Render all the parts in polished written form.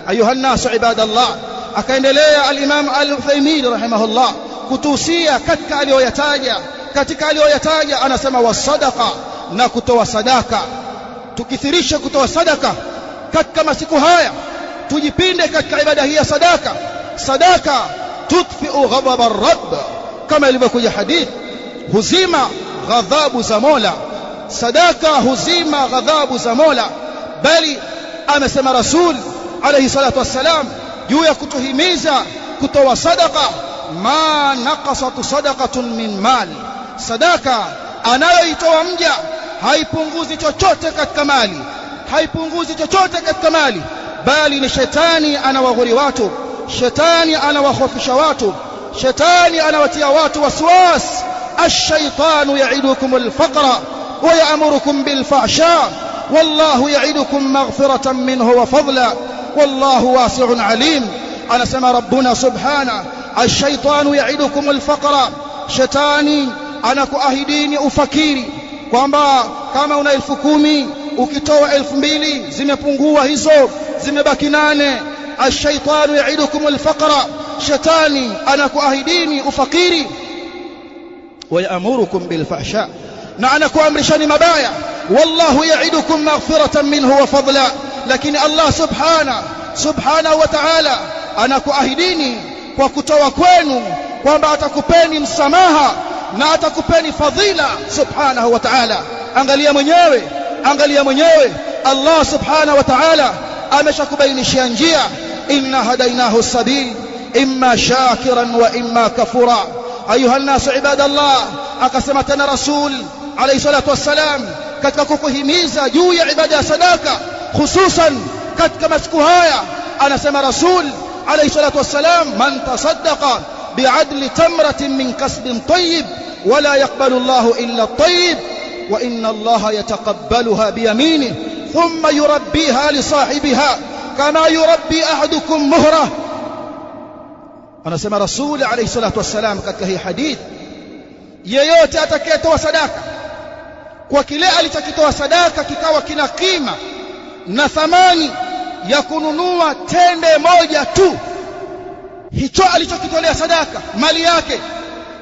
Ayuha nnasu ibadallah, akaendelea al-Imam al-Uthaymeen rahimahullah kutuhusia katika aliyoyataja. Katika aliyoyataja anasema wasadaqa, na kutoa sadaka. Tukithirisha kutoa sadaka katika masiku haya, tujipinde katika ibada hii ya sadaka. Sadaka tutfi'u ghadab ar-rabb, kama ilivyokuja hadith, huzima ghadhabu za Mola. Sadaka huzima ghadhabu za Mola. Bali amesema Rasul alayhi salatu wassalam juu ya kutuhimiza kutoa sadaka, ma naqasat sadaqatun min mal, sadaka anayoitoa mja haipunguzi chochote katika mali, haipunguzi chochote katika mali, bali ni shetani anawaghuri watu, shetani anawahofisha watu, shetani anawatia watu waswas. Ash-shaytanu ya'idukum al-faqra wa ya'murukum bil-fahsha wallahu ya'idukum maghfiratan minhu wa fadla wallahu wasi'un alim. Anasema Rabbuna subhana, ash-shaytanu ya'idukum al-faqra, shetani anakuahidini ufakiri kwamba kama una 10,000 ukitoa 2,000 zimepungua hizo, zimebaki 8. Ash-shaytanu ya'idukum al-faqra, shetani anakuahidini ufakiri. Wa ya'murukum bil-fahsha, na anakuamrishani mabaya. Wallahu ya'idukum maghfiratan minhu wa fadla, lakini Allah subhanahu wa ta'ala anakuahidini kwa kutoa kwenu kwamba atakupeni msamaha na atakupeni fadhila subhanahu wa ta'ala. Angalia mwenyewe, angalia mwenyewe, Allah subhanahu wa ta'ala ameshakubainishia njia. Inna hadainahu sabil imma shakiran wa imma kafura. Ayuha nnasu ibadallah, akasema tena Rasul alayhi salatu wassalam katika kukuhimiza juu ya ibada ya sadaka, hususan katika masiku haya, anasema Rasul alayhi salatu wassalam, man tasaddaqa bi'adli tamratin min kasbin tayyib wala yaqbalu Allahu illa at-tayyib wa inna Allaha yataqabbaluha biyaminihi thumma yurabbiha li sahibiha kama yurabbi ahadukum muhrah. Anasema Rasul alayhi salatu wassalam katika hii hadith, yeyote atakayetoa sadaka kwa kile alichokitoa sadaka kikawa kina kima na thamani ya kununua tende moja tu, hicho alichokitolea sadaka, mali yake,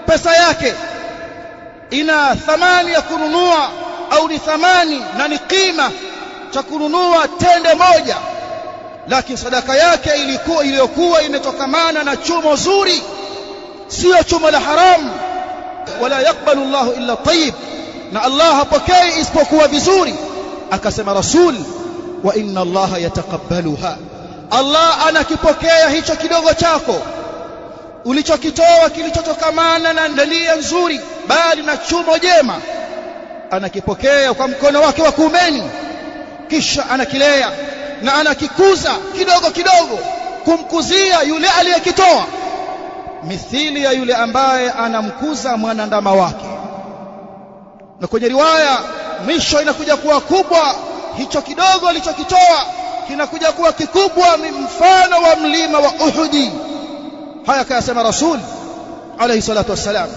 pesa yake ina thamani ya kununua au ni thamani na ni kima cha kununua tende moja, lakini sadaka yake ilikuwa iliyokuwa imetokamana na chumo zuri, sio chumo la haramu. Wala yakbalu Allahu illa tayyib, na Allah hapokei isipokuwa vizuri. Akasema Rasul, wa inna Allaha yataqabbaluha, Allah anakipokea hicho kidogo chako ulichokitoa kilichotokamana na nia nzuri, bali na chumo jema, anakipokea kwa mkono wake wa kuumeni, kisha anakilea na anakikuza kidogo kidogo, kumkuzia yule aliyekitoa, mithili ya yule ambaye anamkuza mwanandama wake. Na kwenye riwaya mwisho inakuja kuwa kubwa, hicho kidogo alichokitoa kinakuja kuwa kikubwa, mfano wa mlima wa Uhudi. Haya kayasema Rasul alayhi salatu wassalam.